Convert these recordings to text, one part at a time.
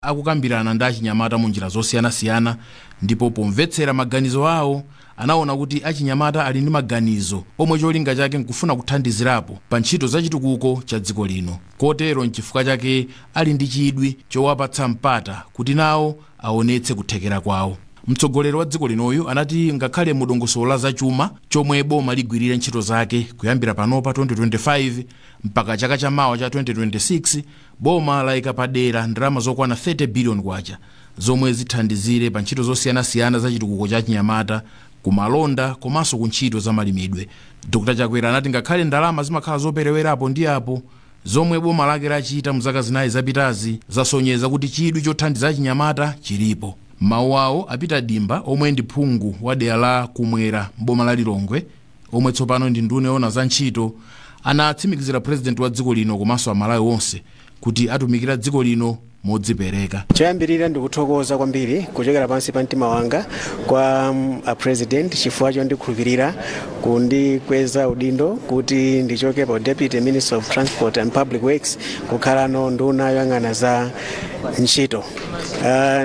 Akukambirana ndi achinyamata mu njira zosiyanasiyana, ndipo pomvetsera maganizo awo anaona kuti achinyamata ali ndi maganizo omwe cholinga chake nkufuna kuthandizirapo pa ntchito za chitukuko cha dziko lino. Kotero nchifukwa chake ali ndi chidwi chowapatsa mpata kuti nawo aonetse kuthekera kwawo. Mtsogoleri wa dziko linoyu anati ngakhale mu dongosolo la zachuma chomwe boma ligwirire ntchito zake kuyambira panopa 2025 mpaka chaka chamawa cha 2026, boma layika padera ndalama zokwana 30 billion kwacha zomwe zithandizire pa ntchito zosiyanasiyana za chitukuko cha chinyamata, kumalonda komanso ku ntchito za malimidwe. Dr Chakwera anati ngakhale ndalama zimakhala zoperewerapo ndi apo, zomwe boma lake lachita mu zaka 4 zapitazi zasonyeza kuti chidwi chothandiza achinyamata chilipo. Mawu awo, a Peter Dimba, omwe ndi phungu wa dera la kumwera mboma la Lilongwe, omwe tsopano ndi nduna yoona za ntchito, anatsimikizira President wa dziko lino komanso Amalawi onse kuti atumikira dziko lino modzipereka. Choyambirira, ndikuthokoza kwambiri kuchokera pansi pa mtima wanga kwa a President chifukwa chondikhulupirira kundikweza udindo kuti ndichoke pa Deputy Minister of Transport and Public Works kukhalano nduna yoyang'ana za ntchito.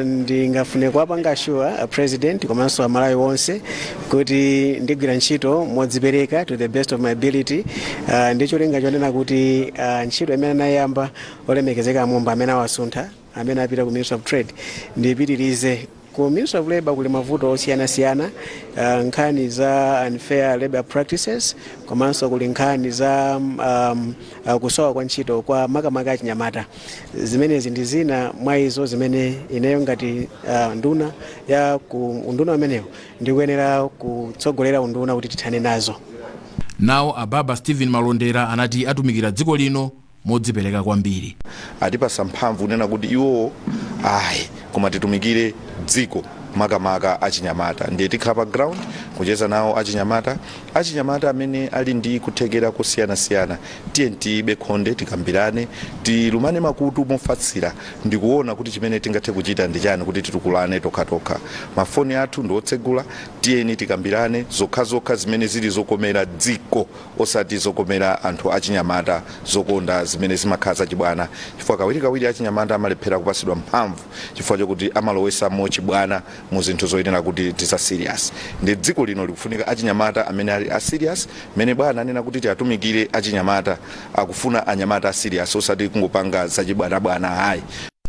Ndingafune kuwapanga assure a President komanso Amalawi onse kuti ndigwira ntchito modzipereka to the best of my ability, ndi cholinga chonena kuti ntchito imene anayamba olemekezeka Mumba, amene awasuntha, amene apita ku Ministry of Trade, ndipitirize. Ku Ministry of Labor kuli mavuto osiyanasiyana, nkhani za unfair labor practices, komanso kuli nkhani za kusowa kwa ntchito kwa makamaka achinyamata. Zimenezi ndi zina mwa izo zimene ineyo ngati nduna ya ku unduna umenewo ndikuyenera kutsogolera unduna kuti tithane nazo. Nawo ababa Stephen Malondera anati atumikira dziko lino modzipereka kwambiri. Atipasa mphamvu kunena kuti iwowo ayi, koma titumikire dziko, makamaka achinyamata. Ndiye tikhala pa ground kucheza nawo achinyamata, achinyamata amene ali ndi kuthekera kosiyanasiyana. Tiye tibe khonde, tikambirane, tilumane makutu mofatsira ndikuona kuti chimene tingathe kuchita ndi chani kuti titukulane tokhatokha. Mafoni athu ndi otsegula. Tiyeni tikambirane zokhazokha zimene zili zokomera dziko, osati zokomera anthu achinyamata, zokonda zimene zimakhala zachibwana, chifukwa kawirikawiri achinyamata amalephera kupasidwa mphamvu chifukwa chokuti amalowesamo chibwana mu zinthu zoyenera kuti tiza serious. Ndi dziko lino likufunika achinyamata amene ali a serious. Mene bwana anena kuti tiatumikire achinyamata, akufuna anyamata a serious, osati kungopanga zachibwanabwana, hayi.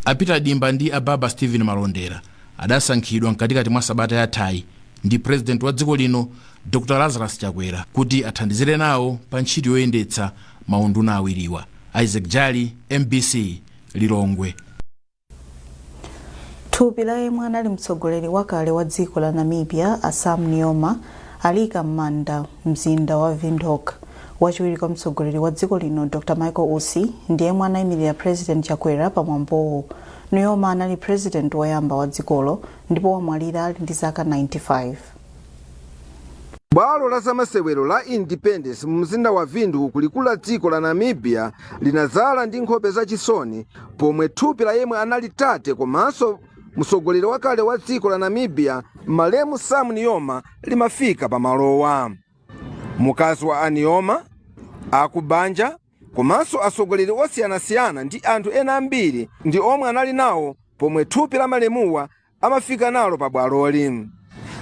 A Peter Dimba ndi ababa Stephen Malondera adasankhidwa mkatikati mwa sabata yathayi ndi President wa dziko lino Dr Lazarus Chakwera kuti athandizire nawo pa ntchito yoyendetsa maunduna awiriwa. Isaac Jali, MBC, Lilongwe. Thupi la yemwe anali mtsogoleri wakale wa dziko la Namibia, a Sam Nujoma, alika m'manda mzinda wa Windhoek. Wachiwiri kwa mtsogoleri wa dziko lino Dr Michael Usi ndi yemwe anayimirira President Chakwera pamwambowo. Nujoma anali president woyamba wa dzikolo ndipo wamwalira ali ndi zaka 95. Bwalo la zamasewero la Independence mu mzinda wa Windhoek, likulu la dziko la Namibia, linadzala ndi nkhope zachisoni pomwe thupi la yemwe anali tate komanso mtsogoleri wakale wa dziko la Namibia, malemu Sam Nujoma, limafika pamalowa. Mkazi wa a Nujoma, akubanja komanso atsogoleri osiyanasiyana ndi anthu ena ambiri ndi omwe anali nawo pomwe thupi la malemuwa amafika nalo pa bwaloli.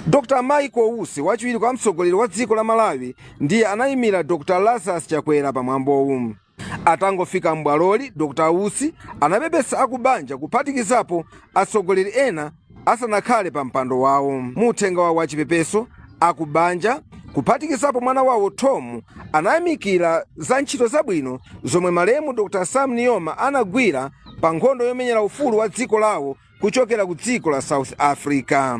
Dr Michael Usi, wachiwiri kwa mtsogoleri wa dziko la Malawi, ndiye anayimira Dr Lazarus Chakwera pamwambowu. Atangofika m'bwaloli, Dr Usi anapepesa akubanja kuphatikizapo atsogoleri ena asanakhale pa mpando wawo. Mu uthenga wawo wachipepeso, akubanja kuphatikizapo mwana wawo Tom anayamikira za ntchito zabwino zomwe malemu Dr Sam Nujoma anagwira pa nkhondo yomenyera ufulu wa dziko lawo kuchokera ku dziko la South Africa.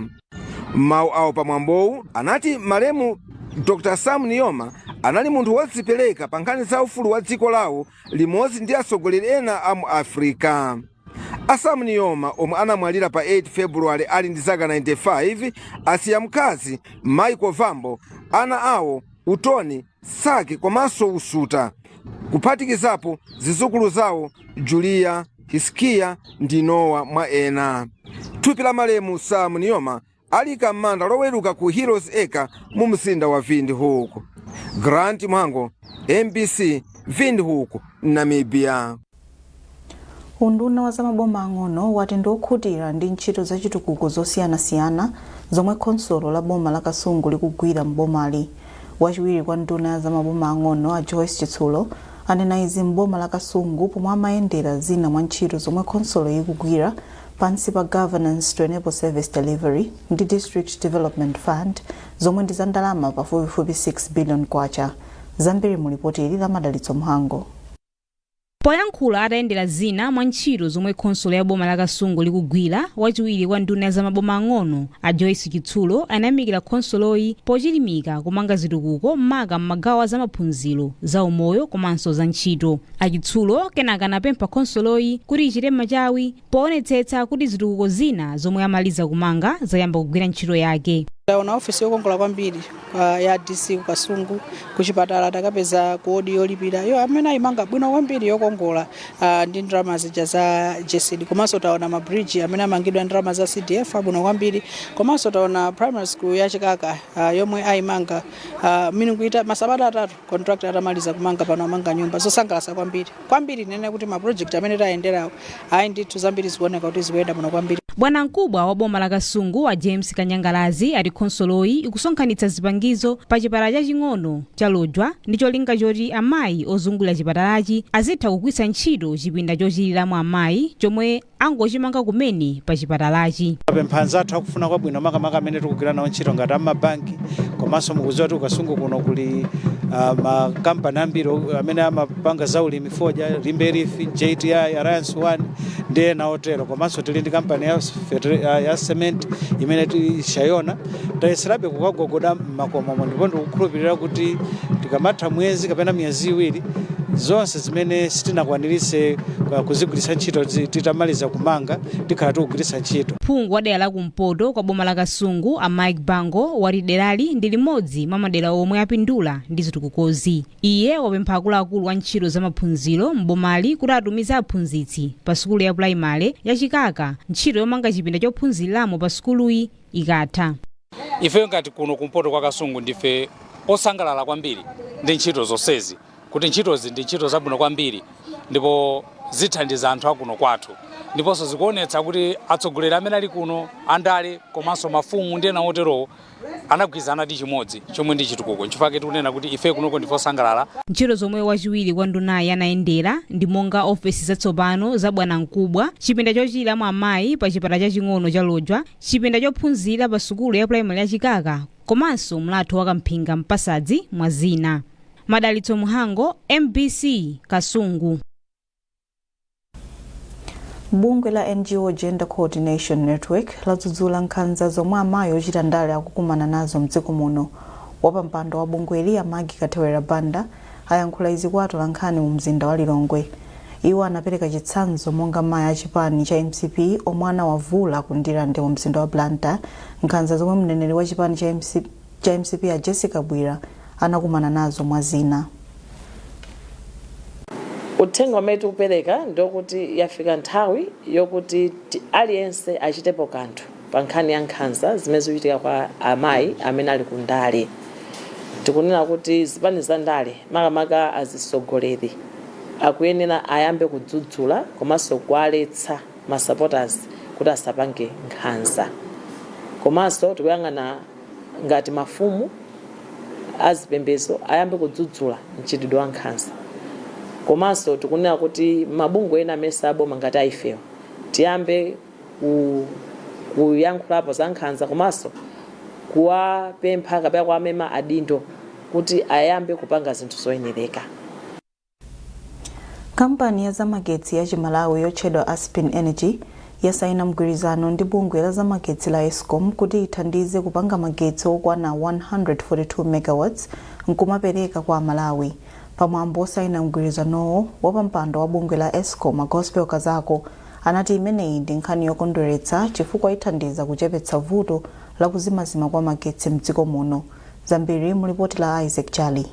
Mawu awo pamwambowu anati malemu Dr Sam Nujoma anali munthu wodzipereka pa nkhani za ufulu wa dziko lawo limodzi ndi atsogoleri ena a mu Africa. A Sam Nujoma, omwe anamwalira pa 8 Februwale ali ndi zaka 95, asiya mkazi Michael Vambo, ana awo Utoni, Saki komanso Usuta, kuphatikizapo zidzukulu zawo Julia, Hisikiya ndi Nowa, mwa ena. Thupi la malemu Sam Nujoma alika m'manda Loweruka ku Heroes Acre mu mzinda wa Windhoek. Grant Mwango, MBC, Windhoek, Namibia. Unduna wa zamaboma ang'ono wati ndi okhutira ndi ntchito zachitukuko zosiyanasiyana zomwe khonsolo la boma la Kasungu likugwira m'bomali. Wachiwiri kwa nduna ya zamaboma ang'ono, a Joyce Chitsulo, anena izi m'boma la Kasungu pomwe amayendera zina mwa ntchito zomwe khonsolo ikugwira pansi pa Governance to Enable Service Delivery ndi District Development Fund, zomwe ndi za ndalama pafupifupi 6 billion kwacha. Zambiri mu lipoti ili la Madalitso Mhango. Poyankhula atayendera zina mwa ntchito zomwe khonsolo ya boma la Kasungu likugwira, wachiwiri kwa nduna ya zamaboma ang'ono, a Joyce Chitsulo, anayamikira khonsoloyi pochilimika kumanga zitukuko, maka m'magawo a zamaphunziro, za umoyo komanso za ntchito. Achitsulo kenaka anapempha khonsoloyi kuti ichite machawi poonetsetsa kuti zitukuko zina zomwe amaliza kumanga zayamba kugwira ntchito yake. Taona ofisi yokongola kwambiri ya DC ku Kasungu. Kuchipatala takapeza ku ward yolipira yo amene ayimanga bwino kwambiri, yokongola, ndi ndalama zija za GESD. Komanso taona ma bridge amene amangidwa ndalama za CDF, abwino kwambiri. Komanso taona primary school ya Chikaka yomwe ayimanga milungu ita masabata 3 contractor atamaliza kumanga. Pano amanga nyumba zosangalatsa kwambiri kwambiri. Nene kuti ma project amene tayenderawo, ayi ndithu, zambiri zikuoneka kuti zikuyenda bwino kwambiri. Bwanamkubwa wa boma la Kasungu, wa James Kanyangalazi, ati khonsoloyi ikusonkhanitsa zipangizo pa chipatala chaching'ono cha Lojwa ndi cholinga choti amayi ozungulira chipatalachi azitha kugwiritsa ntchito chipinda chochiriramo amayi chomwe angochimanga kumene pa chipatalachi. Apempha anzathu akufuna kwabwino, makamaka amene tikugwira nawo ntchito ngati amabanki, komanso mukudziwa kuti Kasungu kuno kuli makampani ambiri amene amapanga zaulimi, fodya, Limbe Leaf, JTI, Alliance One ndi ena otero. Komanso tili ndi kampani ya cement imene tishayona. Tayeserabe kukagogoda m'makomomo, ndipo ndikukhulupirira kuti tikamatha mwezi kapena miyezi 2, zonse zimene sitinakwaniritse kuzigwiritsa ntchito titamaliza kumanga, tikhala tikugwiritsa ntchito. Phungu wa dera la kumpoto kwa boma la Kasungu, a Mike Bango, wati derali ndi limodzi mwa madera omwe apindula ndi zitukukozi. Iye wapempha akuluakulu a ntchito za maphunziro m'bomali kuti atumize aphunzitsi pa sukulu ya pulaimale ya Chikaka ntchito yomanga chipinda chophunziriramo pa sukuluyi ikatha. Ife ngati kuno kumpoto kwa Kasungu ndife osangalala kwambiri ndi ntchito zonsezi, kuti ntchitozi ndi ntchito zabwino kwambiri ndipo zithandiza anthu akuno kwathu, ndiponso zikuonetsa kuti atsogoleri amene ali kuno, andale komanso mafumu ndi ena oterowo, anagwirizana ndi chimodzi chomwe ndi chitukuko. Nchifukwa tikunena kuti ife kunoko ndife osangalala. Ntchito zomwe wachiwiri kwa ndunayi anayendera ndi monga ofesi zatsopano za bwanamkubwa, chipinda chochiriramo amayi pa chipatala chaching'ono cha Lojwa, chipinda chophunzira pa sukulu ya pulaimali ya Chikaka, komanso mlatho wa Kamphinga Mpasadzi, mwa zina. Madalitso Muhango, MBC, Kasungu. Bungwe la NGO Gender Coordination Network ladzudzula nkhanza zomwe amayi ochita ndale akukumana nazo mdziko muno. Wapampando wa bungweli, a Maggie Kathewera Banda, ayankhula izi kwa atolankhani mu mzinda wa Lilongwe. Iwo anapereka chitsanzo monga mayi achipani cha MCP omwe anawavula ku Ndirande mu mzinda wa Blantyre, nkhanza zomwe mneneri wa chipani cha MCP a Jessica Bwira anakumana nazo, mwa zina. Uthenga umene tikupereka ndiokuti yafika nthawi yokuti aliyense achitepo kanthu pa nkhani ya nkhanza zimene zikuchitika kwa amayi amene ali ku ndale. Tikunena kuti zipani za ndale, makamaka azisogoleri, akuyenera ayambe kudzudzula komanso kuwaletsa ma supporters kuti asapange nkhanza. Komanso tikuyang'ana ngati mafumu azipembedzo ayambe kudzudzula mchitidwe wa nkhanza. Komanso tikunena kuti mabungwe ena amene saboma ngati aifewo tiyambe kuyankhulapo za nkhanza, komanso kuwapempha kapena kuwamema adindo kuti ayambe kupanga zinthu zoyenereka. Kampani ya zamagetsi ya Chimalawi yotchedwa Aspin Energy yasayina mgwirizano ndi bungwe la zamagetsi la ESCOM kuti ithandize kupanga magetsi okwana 142 megawatts nkumapereka kwa Amalawi. Pamwambo osayina mgwirizanowo, wapampando wa bungwe la ESCOM, a Gospel Kazako, anati imeneyi ndi nkhani yokondweretsa chifukwa ithandiza kuchepetsa vuto la kuzimazima kwa magetsi mdziko muno. Zambiri mu lipoti la Isaac Charlie.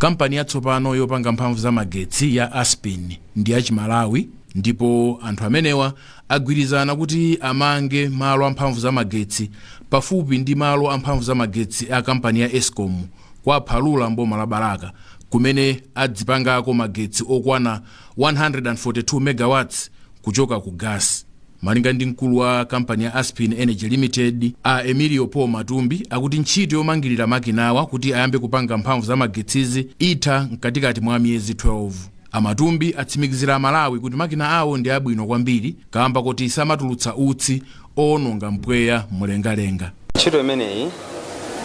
Kampani yatsopano yopanga mphamvu za magetsi ya Aspin ndi yachimalawi, ndipo anthu amenewa agwirizana kuti amange malo amphamvu za magetsi pafupi ndi malo amphamvu za magetsi a kampani ya ESCOM kwa Phalula mboma la Balaka, kumene adzipangako magetsi okwana 142 megawatts. Kuchoka ku gas. Malinga ndi mkulu wa kampani ya Aspin Energy Limited, a Emilio Paul Matumbi, akuti ntchito yomangirira makinawa kuti ayambe kupanga mphamvu za magetsizi itha mkatikati mwa miyezi 12. Amatumbi atsimikizira Amalawi kuti makina awo ndi abwino kwambiri kamba kuti samatulutsa utsi owononga mpweya mlengalenga. Ntchito imeneyi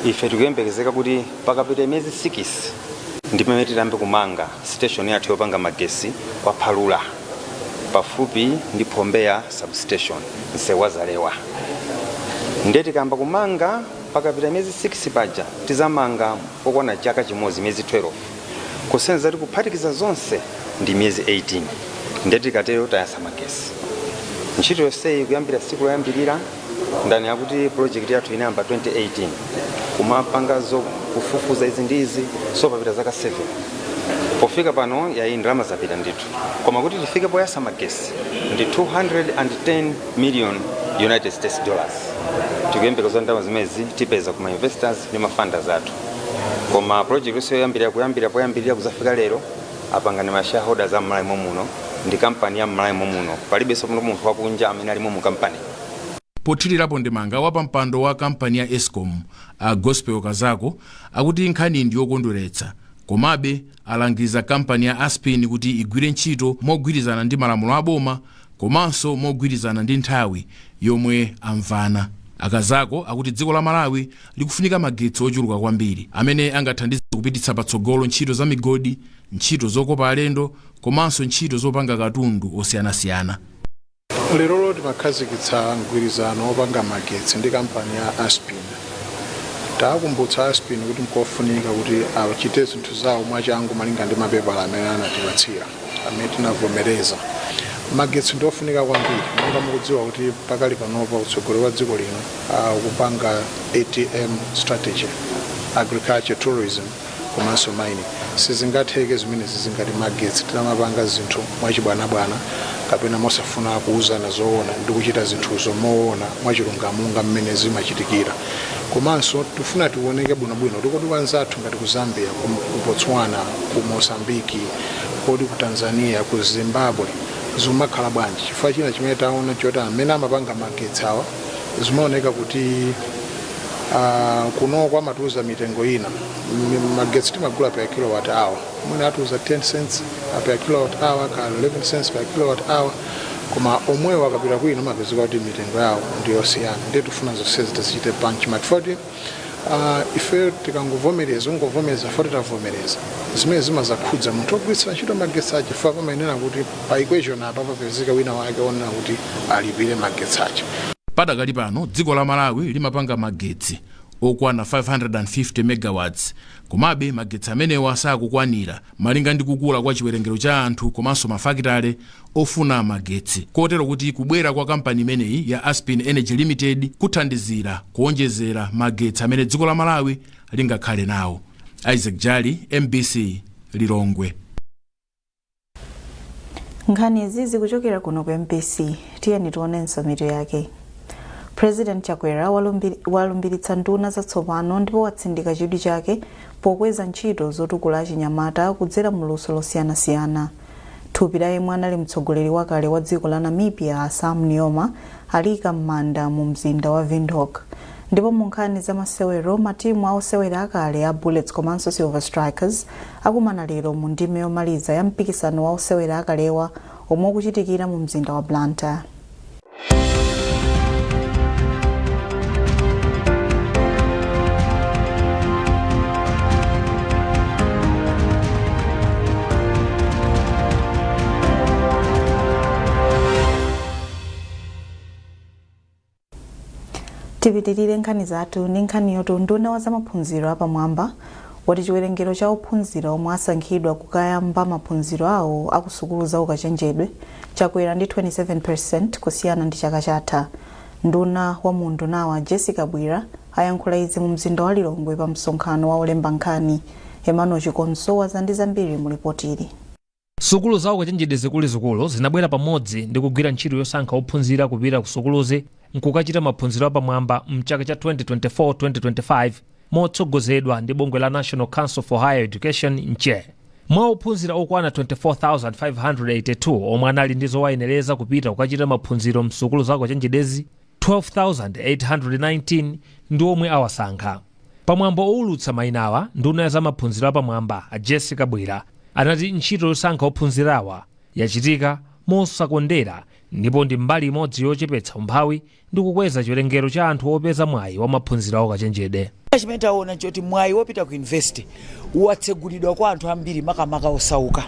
ife tikuyembekezeka kuti pakapita miyezi 6 ndi pamene tiyambe kumanga station yathu yopanga magesi kwa Phalula, pafupi ndi Phombeya substation, msewu wa Zalewa. Ndiye tikayamba kumanga pakapita miyezi 6 paja, tizamanga pokwana chaka chimodzi, miyezi 12, kusenza kuti kuphatikiza zonse ndi miyezi 18. Ndiye tikatero tayasa magesi. Ntchito yonseyi kuyambira tsiku loyambirira, ndani yakuti project yathu inayamba 2018 kumapanga zo kufufuza izi ndi izi, so papita zaka 7. Pofika pano yayi, ndalama zapita ndithu, koma kuti tifike poyasa magesi ndi 210 million United States dollars. Tikuyembekeza ndalama zimezi tipeza kuma investors ndi ma funders athu, koma project yonse yoyambirira, kuyambira poyambirira kuzafika lero, apanga ndi ma shareholders a m'Malawi muno, ndi kampani ya m'Malawi muno. Palibenso munthu wakunja amene alimo mu kampani. Pothirirapo ndemanga, wapampando wa kampani ya ESCOM, a Gospel Kazako, akuti nkhani ndi yokondweretsa, komabe alangiza kampani ya Aspin kuti igwire ntchito mogwirizana ndi malamulo aboma komanso mogwirizana ndi nthawi yomwe amvana. Akazako akuti dziko la Malawi likufunika magetsi ochuluka kwambiri amene angathandize kupititsa patsogolo ntchito za migodi, ntchito zokopa alendo komanso ntchito zopanga katundu osiyanasiyana. Lero timakhazikitsa mgwirizano wopanga magetsi ndi kampani ya Aspin. Takumbutsa Aspin kuti nkofunika kuti achite zinthu zawo mwachangu malinga ndi mapepala amene anatipatsira, amene tinavomereza. Magetsi ndiofunika kwambiri. Monga mukudziwa kuti pakali panopa utsogoleri wa dziko lino akupanga ATM strategy, agriculture, tourism komanso mining. Sizingatheke zimenezi zingati magetsi titamapanga zinthu mwachibwanabwana kapena mosafuna kuuzana zoona ndi kuchita zinthuzo moona mwachilungamo monga mmene zimachitikira. Komanso tifuna tioneke bwinobwino tikoti anzathu ngati ku Zambia, ku Botswana, ku Mozambiki, kodi ku Tanzania, ku Zimbabwe zimakhala bwanji? Chifukwa china chimene taona choti amene amapanga magetsi awa zimaoneka kuti kunoko amatiuza mitengo ina. Magetsi timagula per kilowatt hour, mwina atiuza 10 cents per kilowatt hour ka 11 cents per kilowatt hour, koma omwewo akapita kwino amapezeka kuti mitengo yawo ndiyosiyana. Ndiye tifuna zonsezi tizichite benchmark foti ife tikangovomereza, ungovomereza foti tavomereza, zimene zimazakhudza munthu ogwiritsa ntchito magetsi aja, chifukwa pamayenera kuti pa equation apa papezeka wina wake onena kuti alipire magetsi aja. Padakali pano dziko la Malawi limapanga magetsi okwana 550 megawatts, komabe magetsi amenewa sakukwanira malinga ndi kukula kwa chiwerengero cha anthu komanso mafakitale ofuna magetsi, kotero kuti kubwera kwa kampani imeneyi ya Aspin Energy Limited kuthandizira kuonjezera magetsi amene dziko la Malawi lingakhale nawo. Isaac Jali, MBC, Lilongwe. Nkhani izi zikuchokera kuno ku MBC. Tiyeni tionenso mitu yake. President Chakwera walumbiritsa nduna zatsopano ndipo watsindika chidwi chake pokweza ntchito zotukula achinyamata kudzera mu luso losiyanasiyana. Thupi la yemwe anali mtsogoleri wakale wa dziko la Namibia, Sam Nujoma, aliyika m'manda mu mzinda wa Windhoek. Ndipo mu nkhani za masewero, matimu a osewera akale a Bullets komanso Silver Strikers akumana lero mu ndime yomaliza ya mpikisano wa osewera akalewa omwe ukuchitikira mu mzinda wa Blantyre. Tipitirire nkhani zathu ndi nkhani yoti unduna wa zamaphunziro apamwamba wati chiwerengero cha ophunzira omwe asankhidwa kukayamba maphunziro awo akusukulu za ukachenjedwe chakwera ndi 27% kusiyana ndi chaka chatha. Nduna wa mu undunawa, Jessica Bwira, ayankhula izi mu mzinda wa Lilongwe pa msonkhano wa olemba nkhani. Emmanuel Chikonso waza ndi zambiri mu ripoti ili. Sukulu za ukachenjedwe zikuluzikulu zinabwera pamodzi ndi kugwira ntchito yosankha ophunzira kupita ku sukuluzi nkukachita maphunziro apamwamba mchaka cha 2024-2025 motsogozedwa ndi bungwe la National Council for Higher Education, NCHE. Mwa ophunzira okwana 24,582 omwe anali ndi zowayenereza kupita kukachita maphunziro msukulu za ukachenjedezi, 12,819 ndi omwe awasankha. Pamwambo owulutsa mayinawa, nduna ya zamaphunziro apamwamba a Jessie Kabwila anati ntchito yosankha ophunzirawa yachitika mosakondera ndipo ndi mbali imodzi yochepetsa umphawi ndi kukweza chiwerengero cha anthu opeza mwayi wa maphunziro a ukachenjede. Chimene taona nchoti mwayi wopita ku university watsegulidwa kwa anthu ambiri, makamaka osauka,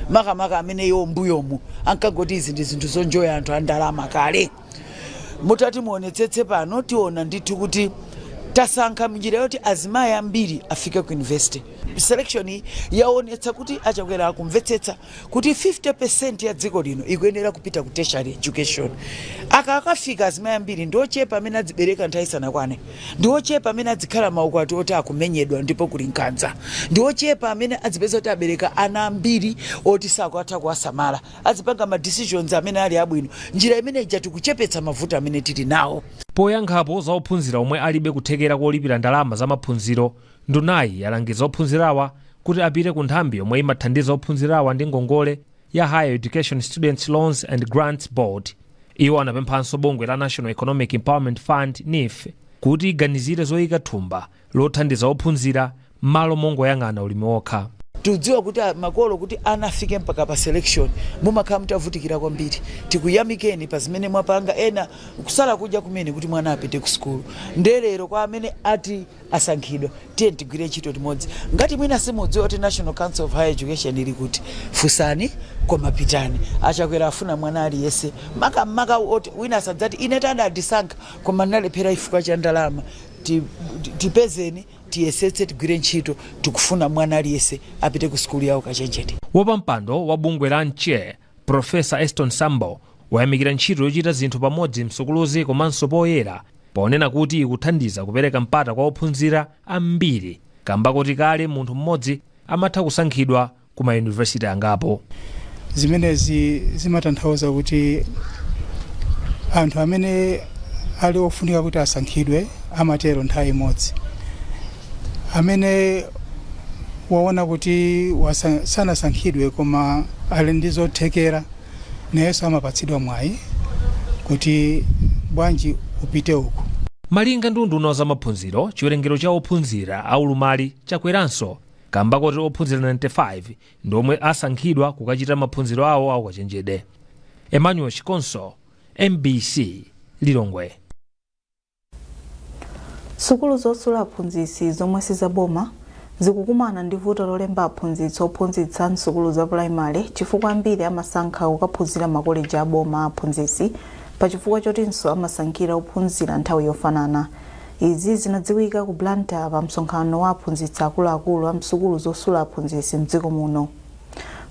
makamaka amene iwo mbuyomu ankangoti izi ndi zinthu zonjoya anthu andalama kale. Mutati muonetsetse pano, tiona ndithu kuti tasankha mnjira yoti azimayi ambiri afike ku university. Selection iyi yaonetsa kuti aChakwera akumvetsetsa kuti 50% ya dziko lino ikuyenera kupita ku tertiary education. Aka akafika azimayi ambiri, ndi ochepa amene adzibereka nthawi isanakwane, ndi ochepa amene adzikhala maukwati oti akumenyedwa ndipo kuli nkhanza, ndi ochepa amene adzipeza kuti abereka ana ambiri oti sakutha kuwasamala, adzipanga ma decisions amene ali abwino. Njira imene ija tikuchepetsa mavuto amene tili nawo. Poyankhapo za ophunzira omwe alibe kuthekera kolipira ndalama za maphunziro, ndunayi yalangiza ophunzirawa kuti apite ku nthambi yomwe imathandiza ophunzirawa ndi ngongole ya Higher Education Students Loans and Grants Board. Iwo anapemphanso bungwe la National Economic Empowerment Fund, NEEF, kuti iganizire zoyika thumba lothandiza ophunzira m'malo mongoyang'ana ulimi wokha. Tikudziwa kuti makolo, kuti ana afike mpaka pa selection, mumakhala mutavutikira kwambiri. Tikuyamikeni pa zimene mwapanga, ena kusala kudya kumene kuti mwana apite ku sukulu. Ndelero kwa amene ati asankhidwa, tiye tigwire ntchito limodzi. Ngati mwina simudziwa kuti National Council of Higher Education ili kuti, funsani, koma pitani. AChakwera afuna mwana aliyense, makamaka oti wina asadzati, "Ine tadandisankha koma ndinalephera chifukwa cha ndalama." Tipezeni, tiyesetse, tigwire ntchito. Tikufuna mwana aliyense apite ku sukulu yawo kachenjede. Wapampando wa bungwe la NCHE, Profesa Eston Sambo, wayamikira ntchito yochita zinthu pamodzi msukuluzi komanso poyera, ponena kuti ikuthandiza kupereka mpata kwa ophunzira ambiri, kamba kuti kale munthu mmodzi amatha kusankhidwa ku mayunivesiti angapo. Zimenezi zimatanthauza kuti anthu amene ali ofunika kuti asankhidwe amatero nthawi imodzi. Amene waona kuti sanasankhidwe koma ali ndi zothekera, nayenso amapatsidwa mwayi kuti bwanji upite uku. Malinga ndi unduna wa zamaphunziro, chiwerengero cha ophunzira aulumali chakweranso, kamba koti ophunzira 95 ndi omwe asankhidwa kukachita maphunziro awo aukachenjede. Emmanuel Chikonso, MBC, Lilongwe. Sukulu zosula aphunzitsi zomwe sizaboma zikukumana ndi vuto lolemba aphunzitsi ophunzitsa msukulu za pulaimale, chifukwa ambiri amasankha kukaphunzira makoleji aboma a aphunzitsi, pachifukwa chotinso amasankhira ophunzira nthawi yofanana. Izi zinadziwika ku Blantyre pa msonkhano wa aphunzitsi akuluakulu a msukulu zosula aphunzitsi mdziko muno.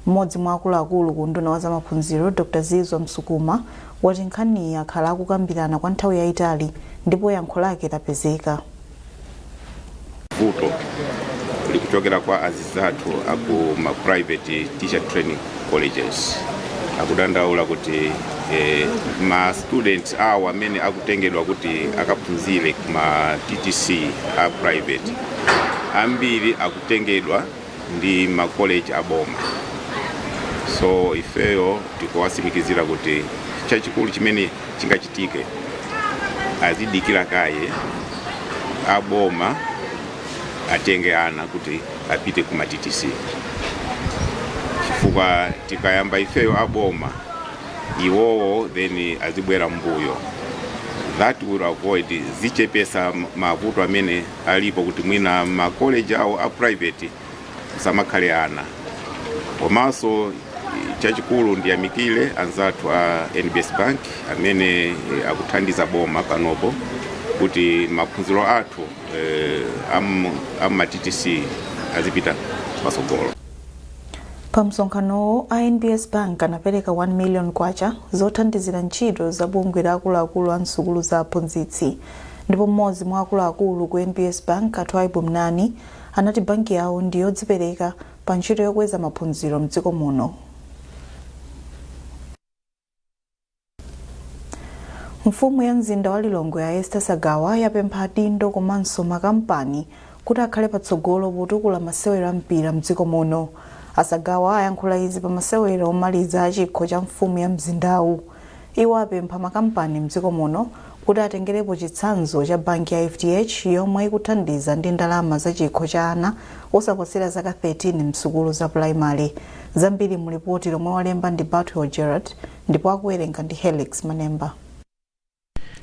Mmodzi mwa akuluakulu ku unduna wa zamaphunziro, Dr Zizwa Msukuma, wati nkhaniyi akhala akukambirana kwa nthawi yayitali ndipo yankho lake lapezeka. Vuto likuchokera kwa azizathu aku ma private teacher training colleges. Akudandaula kuti ma students awo amene akutengedwa kuti akaphunzire kuma TTC a private, ambiri akutengedwa ndi ma college aboma. So ifeyo tikuwatsimikizira kuti chachikulu chimene chingachitike, azidikira kaye aboma atenge ana kuti apite kuma TTC, chifukwa tikayamba ifeyo aboma, iwowo then azibwera mbuyo. That will avoid, zichepesa mavuto amene alipo kuti mwina ma college awo a private kusamakhale ana. Komanso chachikulu, ndiyamikire anzathu a NBS Bank amene akuthandiza boma panopo kuti maphunziro athu ama TTC azipita patsogolo. Pa msonkhanowo, a NBS Bank anapereka 1 million kwacha zothandizira ntchito za bungwe la akuluakulu a msukulu za aphunzitsi. Ndipo mmodzi mwa akuluakulu ku NBS Bank, a Twaibu Mnani, anati banki yawo ndi yodzipereka pa ntchito yokweza maphunziro mdziko muno. Mfumu ya mzinda wa Lilongwe, a Esther Sagawa, yapempha adindo komanso makampani kuti akhale patsogolo potukula masewero a mpira mdziko muno. A Sagawa ayankhula izi pa masewero omaliza a chikho cha mfumu ya mzindawu. Iwo apempha makampani mdziko muno kuti atengerepo chitsanzo cha banki ya FDH yomwe ikuthandiza ndi ndalama za chikho cha ana osaposera zaka 13 msukulu za pulaimali. Zambiri mu lipoti lomwe walemba ndi Batwell Gerard ndipo akuwerenga ndi Helix Manemba.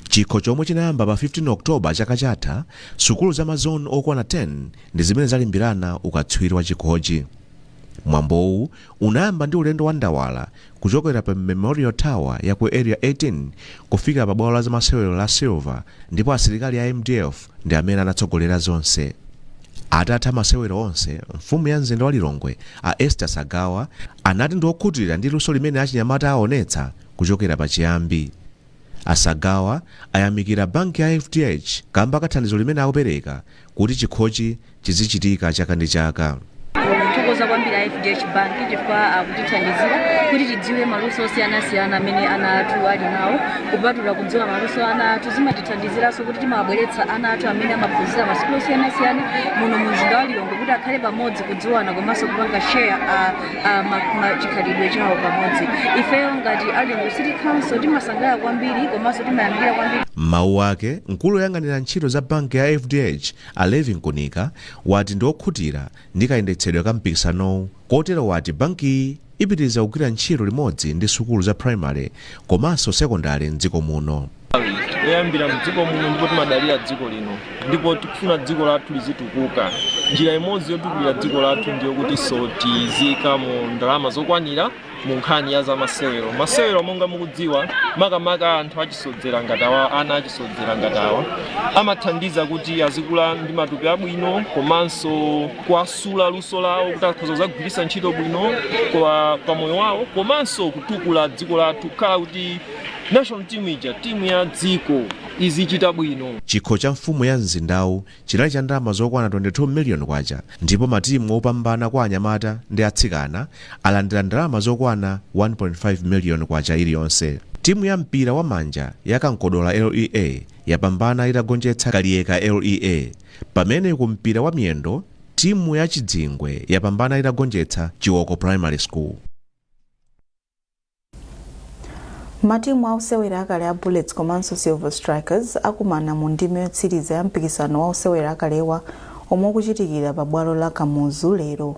Chikho chomwe chinayamba pa 15 October chaka chatha, sukulu za mazoni okwana 10 ndi zimene zalimbirana ukatswiri wa chikhochi. Mwambowu unayamba ndi ulendo wa ndawala kuchokera pa Memorial Tower ya ku Area 18 kufika pa bwalo la zamasewero la Silver, ndipo asilikali a MDF ndi amene anatsogolera zonse. Atatha masewero onse, mfumu ya mzinda wa Lilongwe a Esther Sagawa anati ndi okhutira ndi luso limene achinyamata aonetsa kuchokera pachiyambi. A Sagawa ayamikira banki ya FDH kamba ka thandizo limene akupereka kuti chikhochi chizichitika chaka ndi chaka. Kuthokoza kwambiri a FDH Bank chifukwa akutithandizira kuti tidziwe maluso osiyanasiyana amene ana athu ali nawo. Kupatula kudziwa maluso ana athu, zimatithandiziranso kuti timawabweretsa ana athu amene amaphunzira masukulu osiyanasiyana muno mu mzinda wa Lilongwe kuti akhale pamodzi, kudziwana komanso kupanga share chikhalidwe chawo pamodzi. Ifeyo ngati a Lilongwe City Council timasangalala kwambiri komanso timayamikira kwambiri. M'mawu ake, mkulu woyang'anira ntchito za banki ya FDH a Levi Nkunika wati ndi okhutira ndi kayendetsedwe ka mpikisanowu, kotero wati bankiyi ipitiriza kugwira ntchito limodzi ndi sukulu za primary komanso sekondari mdziko muno. Yoyambira mdziko muno, ndipo timadalira dziko lino, ndipo tikufuna dziko lathu lizitukuka. Njira imodzi yotukulira dziko lathu ndiyo kuti so tiziyikamo ndalama zokwanira mu nkhani ya zamasewero. Masewero, monga mukudziwa, makamaka anthu achisodzera ngati awa, ana achisodzera ngati awa, amathandiza kuti azikula ndi matupi abwino komanso kuasula luso lawo kuti akhoza kuzagwiritsa ntchito bwino kwa pamoyo wawo, komanso kutukula dziko lathu, kukhala kuti national team ija, timu ya dziko, izichita bwino. Chikho cha mfumu ya mzindawu chinali cha ndalama zokwana 22 miliyoni kwacha, ndipo matimu opambana kwa anyamata ndi atsikana alandira ndalama zokwana 1.5 miliyoni kwacha iliyonse. Timu ya mpira wa manja ya Kankodola LEA yapambana itagonjetsa Kaliyeka LEA, pamene ku mpira wa miyendo timu ya Chidzingwe yapambana itagonjetsa Chiwoko Primary School. Matimu a osewera akale a Bullets komanso Silver Strikers akumana mu ndime yotsiriza ya mpikisano wa osewera akalewa omwe ukuchitikira pa bwalo la Kamuzu lero.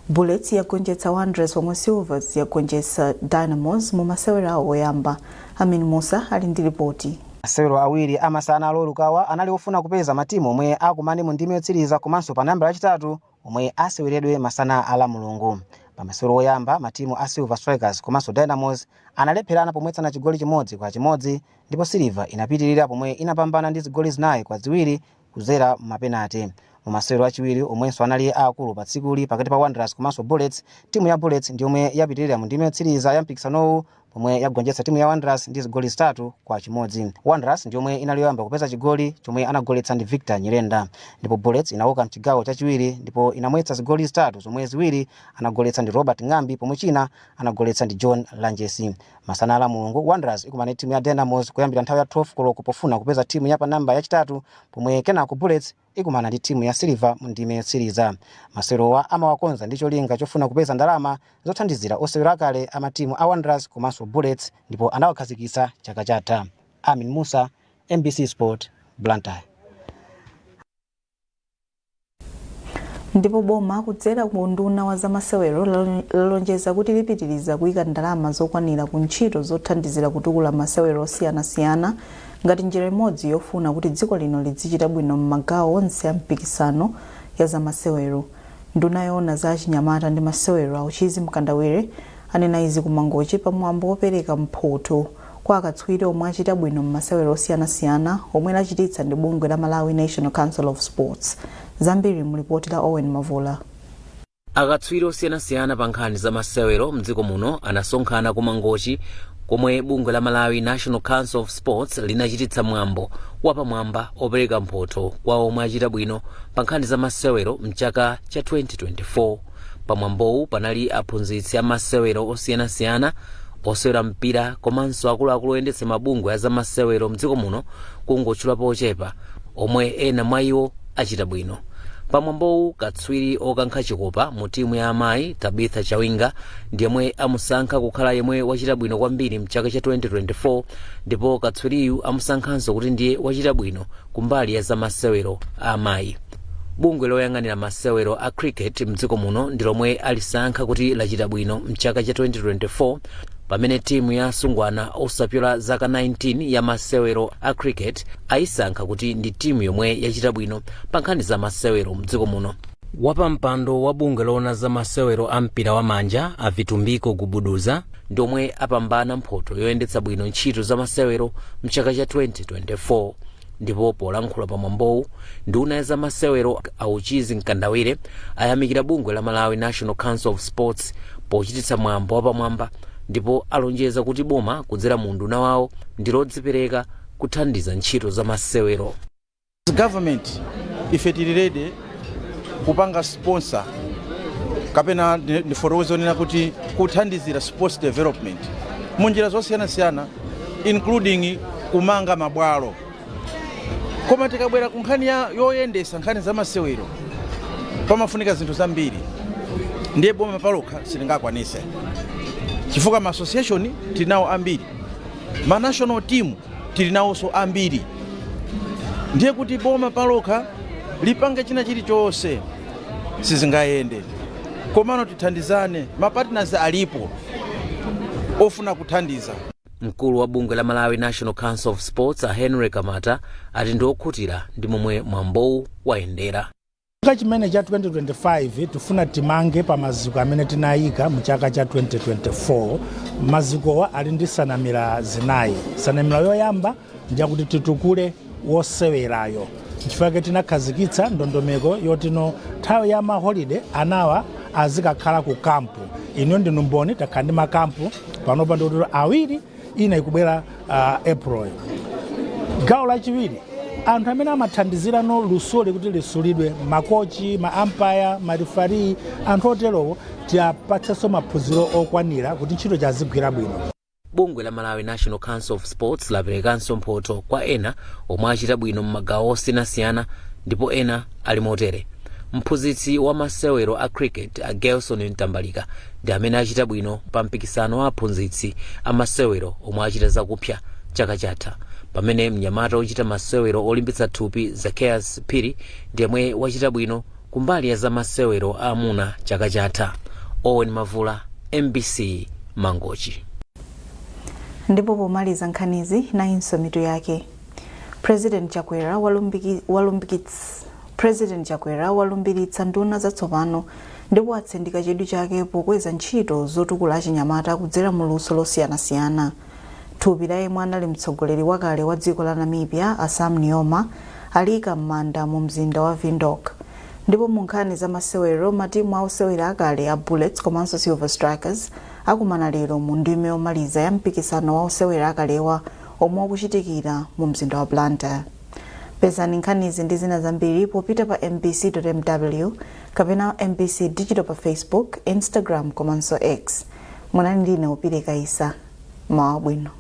Bullets yagonjetsa Wanderers pomwe Silvers yagonjetsa Dynamos mu masewero awo oyamba. Amin Musa ali ndi ripoti. Masewero awiri amasana alowerukawa anali ofuna kupeza matimu omwe akumane mu ndime yotsiriza komanso pa nambala yachitatu omwe aseweredwe masana a Lamulungu. Pa masewero oyamba, matimu a Silver Strikers komanso Dynamos analepherana pomwetsana chigoli 1-1, ndipo Silver inapitirira pomwe inapambana ndi zigoli 4-2 kudzera m'mapenate. Mu masewero achiwiri omwenso anali aakulu pa tsikuli pakati pa Wanderers komanso Bullets, timu ya Bullets ndi yomwe yapitirira mu ndime yotsiriza ya mpikisanowu pomwe yagonjetsa timu ya Wanderers ndi zigoli 3-1. Wanderers ndi yomwe inali yoyamba kupeza chigoli chomwe anagoletsa ndi Victor Nyirenda, ndipo Bullets inauka mchigawo chachiwiri ndipo inamwetsa zigoli zitatu zomwe ziwiri anagoletsa ndi Robert Ng'ambi pomwe china anagoletsa ndi John Lanjesi. Masana a Lamulungu, Wanderers ikumana ndi timu ya Dynamos kuyambira nthawi ya 12 koloko pofuna kupeza timu ya pa namba yachitatu, pomwe kenako Bullets ikumana ndi timu ya Silver mu ndime yotsiriza. Masewerowa amawakonza ndi cholinga chofuna kupeza ndalama zothandizira osewera akale a matimu a Wanderers komanso Bullets ndipo anawakhazikitsa chaka chatha. Amin Musa, MBC Sport, Blantyre. Ndipo boma kudzera ku unduna wa zamasewero lalonjeza kuti lipitiriza kuyika ndalama zokwanira ku ntchito zothandizira kutukula masewero osiyanasiyana ngati njira imodzi yofuna kuti dziko lino lidzichita bwino m'magawo onse a mpikisano ya zamasewero. Nduna yoona za achinyamata ndi masewero a Uchizi Mkandawire anena izi ku Mangochi pa mwambo wopereka mphotho kwa akatswiri omwe achita bwino m'masewero osiyanasiyana omwe lachititsa ndi bungwe la Malawi National Council of Sports. Zambiri mu lipoti la Owen Mavula. Akatswiri osiyanasiyana pa nkhani za masewero mdziko muno anasonkhana ku Mangochi komwe bungwe la Malawi National Council of Sports linachititsa mwambo wapamwamba opereka mphotho kwa omwe achita bwino pa nkhani za masewero mchaka cha 2024. Pamwambowu panali aphunzitsi a masewero osiyanasiyana, osewera mpira komanso akuluakulu oyendetsa mabungwe a zamasewero mdziko muno, kungotchulapo ochepa omwe ena mwa iwo achita bwino. Pamwambowu, katswiri okankha chikopa mu timu ya amayi Tabitha Chawinga ndiyemwe amusankha kukhala yemwe wachita bwino kwambiri mchaka cha 2024, ndipo katswiriyu amusankhanso kuti ndiye wachita bwino kumbali ya zamasewero a amayi. Bungwe loyang'anira masewero a cricket mdziko muno ndi lomwe alisankha kuti lachita bwino mchaka cha 2024, pamene timu ya asungwana osapyola zaka 19 ya masewero a cricket ayisankha kuti ndi timu yomwe yachita bwino pa nkhani za masewero mdziko muno. Wapampando wa bungwe loona za masewero a mpira wa manja a Vitumbiko Gubuduza ndi omwe apambana mphoto yoyendetsa bwino ntchito za masewero mchaka cha 2024. Ndipo polankhula pamwambowu, nduna ya zamasewero a Uchizi Mkandawire ayamikira bungwe la Malawi National Council of Sports pochititsa mwambo wapamwamba, ndipo alonjeza kuti boma kudzera mu nduna wawo ndi lodzipereka kuthandiza ntchito za masewero. Government, ife tili ready kupanga sponsor kapena ndifotokoze onena kuti kuthandizira sports development munjira zosiyanasiyana, including kumanga mabwalo. Koma tikabwera ku nkhani ya yoyendesa nkhani za masewero, pamafunika zinthu zambiri, ndiye boma palokha silingakwanise, chifukwa ma association tili nawo ambiri, ma national team tili nawonso ambiri. Ndiye kuti boma palokha lipange china chilichonse sizingayende. Komano tithandizane, ma partners alipo ofuna kuthandiza. Mkulu wa bungwe la Malawi National Council of Sports a Henry Kamata ati ndi okhutira ndi momwe mwambowu wayendera. Chaka chimene cha 2025 tifuna timange pa maziko amene tinayika mu chaka cha 2024. Mazikowa ali ndi nsanamira zinayi. Nsanamira yoyamba ndiyakuti titukule wosewerayo, nchifukwa tinakhazikitsa ndondomeko yotino nthawi ya ma holiday anawa azikakhala ku camp. Ino ndinu mboni, takhala ndi ma camp panopa ndikuti awiri, ina ikubwera April. Gawo lachiwiri, anthu amene amathandizirano lusoli kuti lisulidwe, ma coach, ma umpire, ma referee, anthu oterowo tiapatsenso maphunziro okwanira kuti ntchito chazigwira bwino. Bungwe la Malawi National Council of Sports laperekanso mphoto kwa ena omwe achita bwino m'magawo osiyanasiyana, ndipo ena ali motere: mphunzitsi wa masewero a cricket a Gelson Mtambalika ndi amene achita bwino pa mpikisano wa aphunzitsi a masewero omwe achita zakupsa chaka chatha, pamene mnyamata ochita masewero olimbitsa thupi Zacchaeus Phiri ndi yemwe wachita bwino kumbali ya zamasewero a amuna chaka chatha. Owen Mavula, MBC, Mangochi. Ndipo pomaliza nkhanizi, nayinso mitu yake. President Chakwera walumbiritsa nduna zatsopano ndipo atsindika chidwi chake pokweza ntchito zotukula achinyamata kudzera mu luso losiyanasiyana. Thupi la yemwe anali mtsogoleri wakale wa dziko la Namibia a Sam Nujoma aliyika m'manda mu mzinda wa Windhoek. Ndipo mu nkhani za masewero, matimu a osewera akale a Bullets komanso Silver Strikers akumana lero mu ndime yomaliza ya mpikisano wa osewera akalewa omwe ukuchitikira mu mzinda wa Blantyre. Pezani nkhanizi ndi zina zambiri popita pa mbc.mw kapena MBC Digital pa Facebook, Instagram komanso X. Munali ndine Upire Kaisa. Mawa bwino.